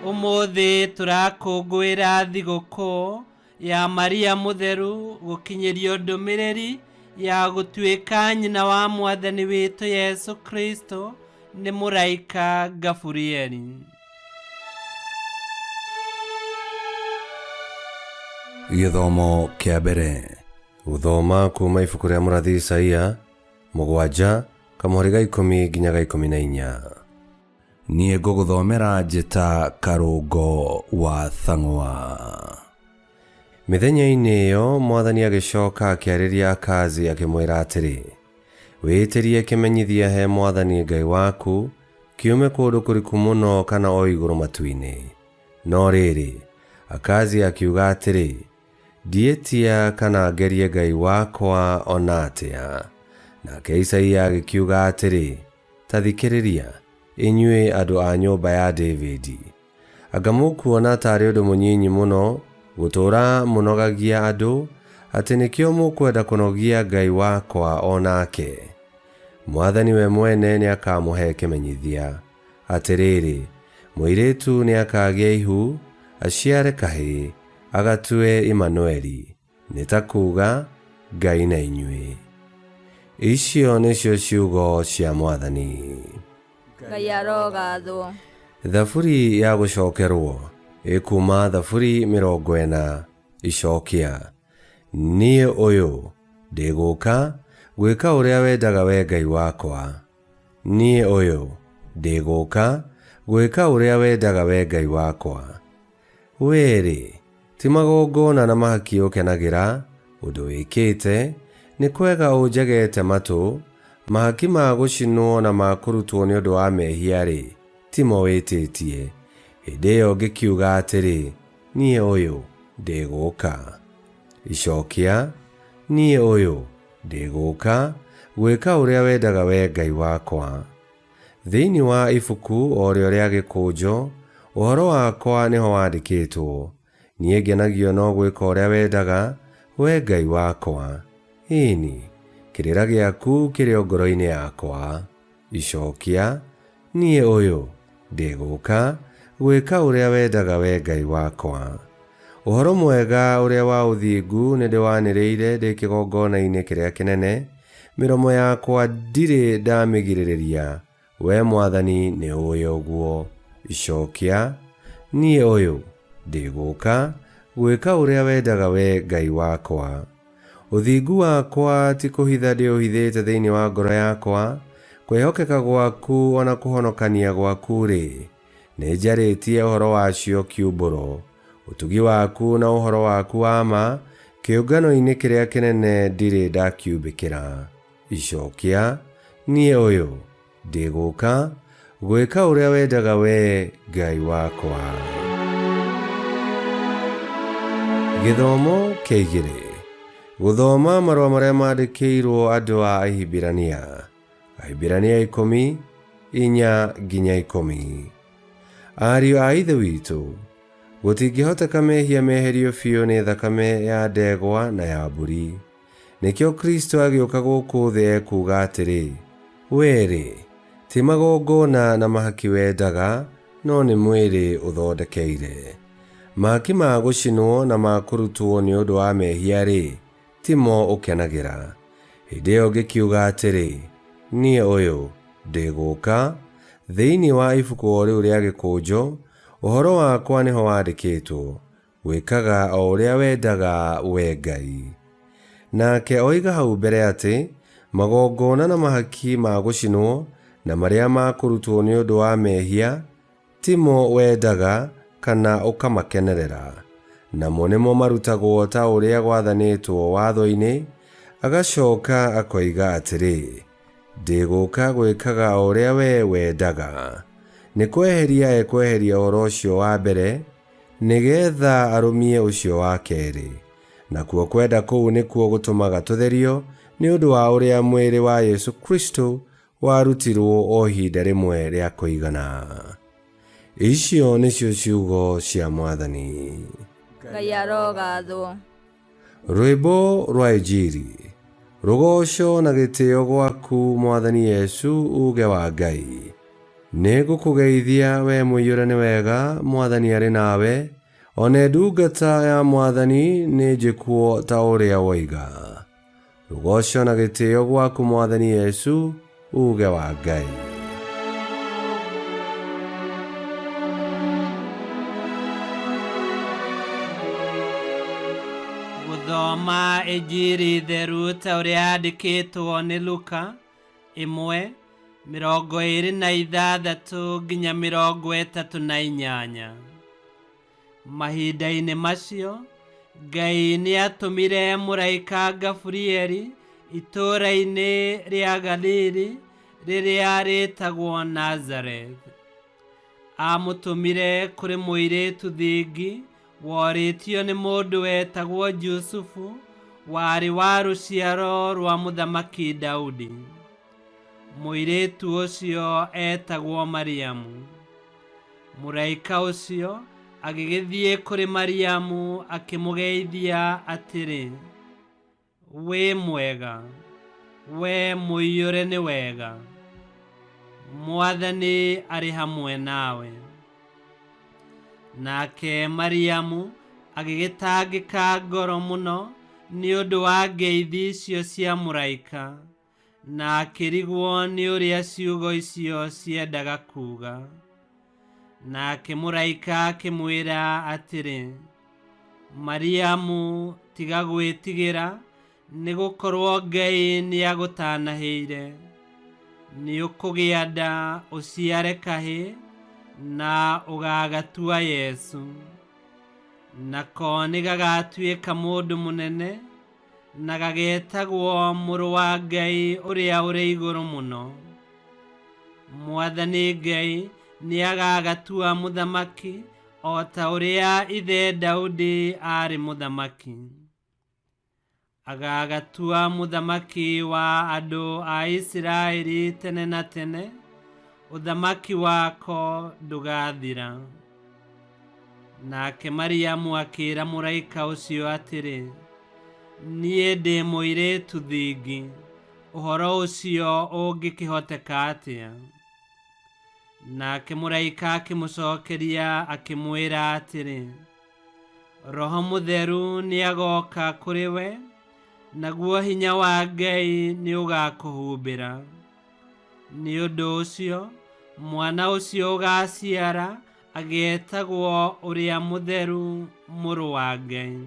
Ũmũthĩ tũrakũngũĩra thigũkũ ya Maria Mũtheru gũkinyĩrio ndũmĩrĩri ya gũtuĩka nyina wa Mwathani witũ Yesu Kristo nĩ mũraika Gaburieli. Gĩthomo kĩa mbere. Gũthoma kuma ibuku rĩa mũrathi Isaia 7 kamũhari ga 10 nginya ga 14. Niĩ ngũgũthomera njĩta Karũngo wa Thang'wa. Mĩthenya-inĩ ĩyo Mwathani agĩcoka akĩarĩria Akazi akĩmwĩra atĩrĩ, Wĩĩtĩrie kĩmenyithia he Mwathani Ngai waku, kiume kũndũ kũriku mũno kana o igũrũ matu-inĩ. No rĩrĩ, Akazi akiuga atĩrĩ, Ndiĩtia kana ngerie Ngai wakwa o na atĩa. Nake Isaia agĩkiuga atĩrĩ, Ta thikĩrĩria, inyuĩ andũ a nyũmba ya David. Anga mũkuona ta arĩ ũndũ mũnyinyi mũno gũtũũra mũnogagia andũ, atĩ nĩkĩo mũkwenda kũnogia Ngai wakwa o nake? Mwathani we mwene nĩakamũhe kĩmenyithia. Atĩrĩrĩ, mũirĩtu nĩakagĩa ihu, aciare kahĩĩ, agatue Imanueli. Nĩ ta kuuga, Ngai na inyuĩ. Icio nĩcio ciugo cia Mwathani. Ngai arogathwo. Thaburi ya gũcokerwo ĩkuuma Thaburi 40 Icokia. Niĩ ũyũ, ndĩ gũka, gwĩka ũrĩa wendaga wee Ngai wakwa. Niĩ ũyũ, ndĩ gũka, gwĩka ũrĩa wendaga wee Ngai wakwa. Wee-rĩ, ti magongona na mahaki ũkenagĩra, ũndũ wĩkĩte, nĩ kwega ũnjegete matũ, mahaki ma gũcinwo na ma kũrutwo nĩ ũndũ wa mehia-rĩ, timo wĩtĩtie. Hĩndĩ ĩyo ngĩkiuga atĩrĩ, Niĩ ũyũ, ndĩ gũka. Icokia, Niĩ ũyũ, ndĩ gũka, gwĩka ũrĩa wendaga wee Ngai wakwa. Thĩinĩ wa ibuku o rĩo rĩa gĩkũnjo, ũhoro wakwa nĩho wandĩkĩtwo. Niĩ ngenagio no gwĩka ũrĩa wendaga, wee Ngai wakwa. Ĩĩ-ni, kĩrĩra gĩaku kĩrĩ o ngoro-inĩ yakwa. Icokia, Niĩ ũyũ, ndĩ gũka, gwĩka ũrĩa wendaga wee Ngai wakwa. Ũhoro mwega ũrĩa wa ũthingu nĩndĩwanĩrĩire ndĩ kĩgongona-inĩ kĩrĩa kĩnene, mĩromo yakwa ndirĩ ndamĩgirĩrĩria, wee Mwathani nĩũũĩ ũguo. Icokia, Niĩ ũyũ, ndĩ gũka, gwĩka ũrĩa wendaga wee Ngai wakwa. Ũthingu wakwa ti kũhitha ndĩũhithĩte thĩinĩ wa ngoro yakwa, kwĩhokeka gwaku o na kũhonokania gwaku-rĩ, nĩnjarĩtie ũhoro wacio kiumbũro. Ũtugi waku na ũhoro waku wa ma kĩũngano-inĩ kĩrĩa kĩnene ndirĩ ndakiumbĩkĩra. Icokia, Niĩ ũyũ, ndĩ gũka, gwĩka ũrĩa wendaga wee, Ngai wakwa. Gĩthomo kĩa igĩrĩ. Gũthoma marũa marĩa mandĩkĩirwo andũ a Ahibirania. Ahibirania 10, 4 nginya 10. Ariũ a Ithe witũ, gũtingĩhoteka mehia meherio biũ nĩ thakame ya ndegwa na ya mbũri. Nĩkĩo Kristo agĩũka gũkũ thĩ ekuuga atĩrĩ, Wee-rĩ, ti magongona na mahaki wendaga, no nĩ mwĩrĩ ũthondekeire. Mahaki ma gũcinwo na ma kũrutwo nĩ ũndũ wa mehia-rĩ, timo ũkenagĩra. Hĩndĩ ĩyo ngĩkiuga atĩrĩ, Niĩ ũyũ, ndĩ gũka, thĩinĩ wa ibuku o rĩu rĩa gĩkũnjo, ũhoro wakwa nĩho wandĩkĩtwo, gwĩkaga o ũrĩa wendaga wee Ngai. Nake oiga hau mbere atĩ, magongona na mahaki ma gũcinwo na marĩa ma kũrutwo nĩ ũndũ wa mehia, timo wendaga kana ũkamakenerera, namo nĩmo marutagwo ta ũrĩa gwathanĩtwo watho-inĩ, agacoka akoiga atĩrĩ, Ndĩ gũka gwĩkaga o ũrĩa wee wendaga. Nĩ kweheria ekweheria ũhoro ũcio wa mbere, nĩ getha arũmie ũcio wa kerĩ. Nakuo kwenda kũu nĩkuo gũtũmaga tũtherio nĩ ũndũ wa ũrĩa mwĩrĩ wa Yesu Kristo warutirwo o ihinda rĩmwe rĩa kũigana. Icio nĩcio ciugo cia Mwathani. Ngai arogathwo. Rwĩmbo rwa Injiri. Rũgooco na gĩtĩo gwaku Mwathani Yesu uge wa Ngai. Nĩngũkũgeithia we mũiyũre nĩ wega, Mwathani arĩ nawe, one ndungata ya Mwathani nĩ njĩkwo ta ũrĩa woiga. Rũgoco na gĩtĩo gwaku Mwathani Yesu, uge wa Ngai. Gũthoma Injiri theru ta ũrĩa yandĩkĩtwo nĩ Luka 1:26 nginya 38. Mahinda-inĩ macio, Ngai nĩatũmire mũraika Gaburieli itũũra-inĩ rĩa Galili rĩrĩa rĩĩtagwo Nazareth. Amũtũmire kũrĩ mũirĩtu thingi worĩtio nĩ mũndũ wetagwo Jusufu, warĩ wa rũciaro rwa mũthamaki Daudi. Mũirĩtu ũcio etagwo Mariamu. Mũraika ũcio agĩgĩthiĩ kũrĩ Mariamu akĩmũgeithia atĩrĩ, Wĩ mwega, we mũiyũre nĩ wega, Mwathani arĩ hamwe nawe. Nake Mariamu agĩgĩtangĩka ngoro mũno nĩ ũndũ wa ngeithi icio cia mũraika, na akĩrigwo nĩ ũrĩa ciugo icio ciendaga kuuga. Nake mũraika akĩmwĩra atĩrĩ, Mariamu, tiga gwĩtigĩra, nĩ gũkorwo Ngai nĩagũtanahĩire. Nĩũkũgĩa nda ũciare kahĩĩ, na ũgagatua Yesu. Nako nĩgagatuĩka mũndũ mũnene, na gagetagwo Mũrũ wa Ngai ũrĩa ũrĩ igũrũ mũno. Mwathani Ngai nĩagagatua mũthamaki o ta ũrĩa ithe Daudi aarĩ mũthamaki. Agagatua mũthamaki wa andũ a Isiraeli tene na tene, ũthamaki wako ndũgathira. Nake Mariamu akĩĩra mũraika ũcio atĩrĩ, Niĩ ndĩ mũirĩtu thingi, ũhoro ũcio ũngĩkĩhoteka atĩa? Nake mũraika akĩmũcokeria akĩmwĩra atĩrĩ, Roho Mũtheru nĩagoka kũrĩ we, naguo hinya wa Ngai nĩũgakũhumbĩra. Nĩ ũndũ ũcio, mwana ũcio ũgaaciara ageetagwo Ũrĩa Mũtheru, Mũrũ wa Ngai.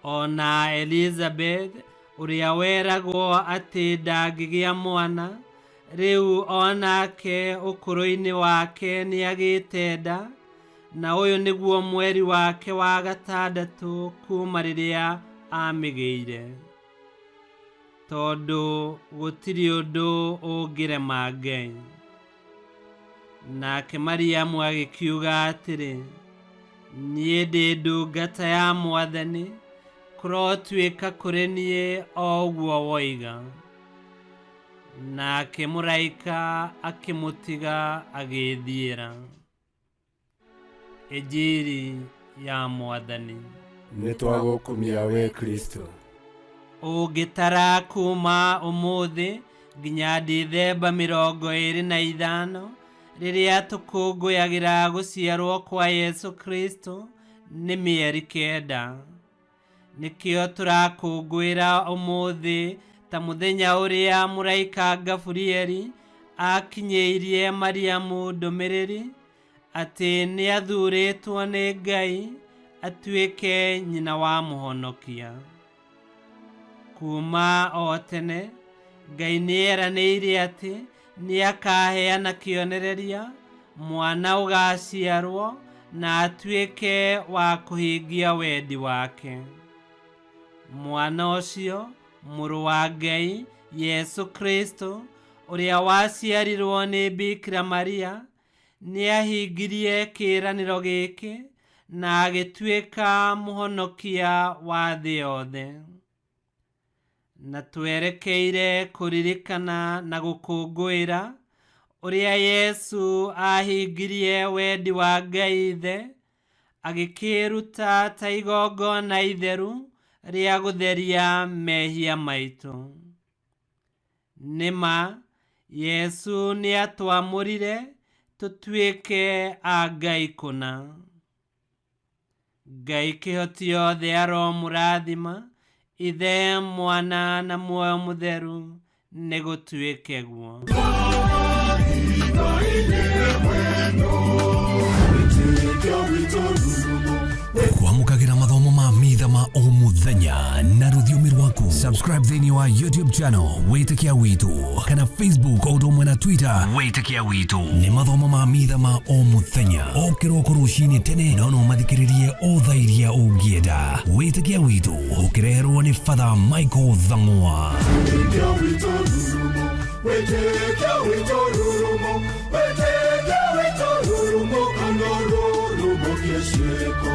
O na Elizabeth, ũrĩa weragwo atĩ ndangĩgĩa mwana, rĩu o nake ũkũrũ-inĩ wake nĩagĩte nda, na ũyũ nĩguo mweri wake wa gatandatũ kuuma rĩrĩa aamĩgĩire. Tondũ gũtirĩ ũndũ ũngĩrema Ngai. Nake Mariamu agĩkiuga atĩrĩ, Niĩ ndĩ ndungata ya Mwathani, kũrotuĩka kũrĩ niĩ o ũguo woiga. Nake mũraika akĩmũtiga agĩĩthiĩra. Injiri ya Mwathani. Nĩ twagũkumia we Kristo. Ũngĩtara kuuma ũmũthĩ nginya Dithemba 25, rĩrĩa tũkũngũyagĩra gũciarwo kwa Yesu Kristo, nĩ mĩeri 9. Nĩkĩo tũrakũngũĩra ũmũthĩ ta mũthenya ũrĩa mũraika Gaburieli aakinyĩirie Mariamu ndũmĩrĩri atĩ nĩathuurĩtwo nĩ Ngai atuĩke nyina wa Mũhonokia. Kuuma o tene, Ngai nĩeranĩire atĩ nĩakaheana kĩonereria, mwana ũgaaciarwo na atuĩke wa kũhingia wendi wake. Mwana ũcio, Mũrũ wa Ngai, Yesũ Kristũ, ũrĩa waciarirwo nĩ Bikira Maria, nĩahingirie kĩĩranĩro gĩkĩ na agĩtuĩka mũhonokia wa thĩ yothe. Na twerekeire kũririkana na gũkũngũĩra ũrĩa Yesu aahingirie wendi wa Ngai Ithe, agĩkĩĩruta ta igongona itheru rĩa gũtheria mehia maitũ. Nĩ ma, Yesu nĩatwamũrire tũtuĩke a Ngai kũna. Ngai kĩhoti yothe aromũrathima, Ithe, Mwana na Muoyo Mũtheru, nĩ gũtuĩke guo. Kwamũkagĩra mathomo ma mitha ma o mũthenya na rũthiomi rwaku. Subscribe thĩinĩ wa YouTube channel Wĩtĩkia Witũ kana Facebook o ũndũ ũmwe na Twitter Wĩtĩkia Witũ. Nĩ mathomo ma mitha ma o mũthenya o kĩroko rũcinĩ tene, no no mathikĩrĩrie o thaa iria ũngĩenda. Wĩtĩkia Witũ ũkĩreherwo nĩ Father Michael Thang'wa. Wĩtĩkia witũ rurumo, wĩtĩkia witũ rurumo, wĩtĩkia witũ rurumo, kana rurumo kĩciĩko.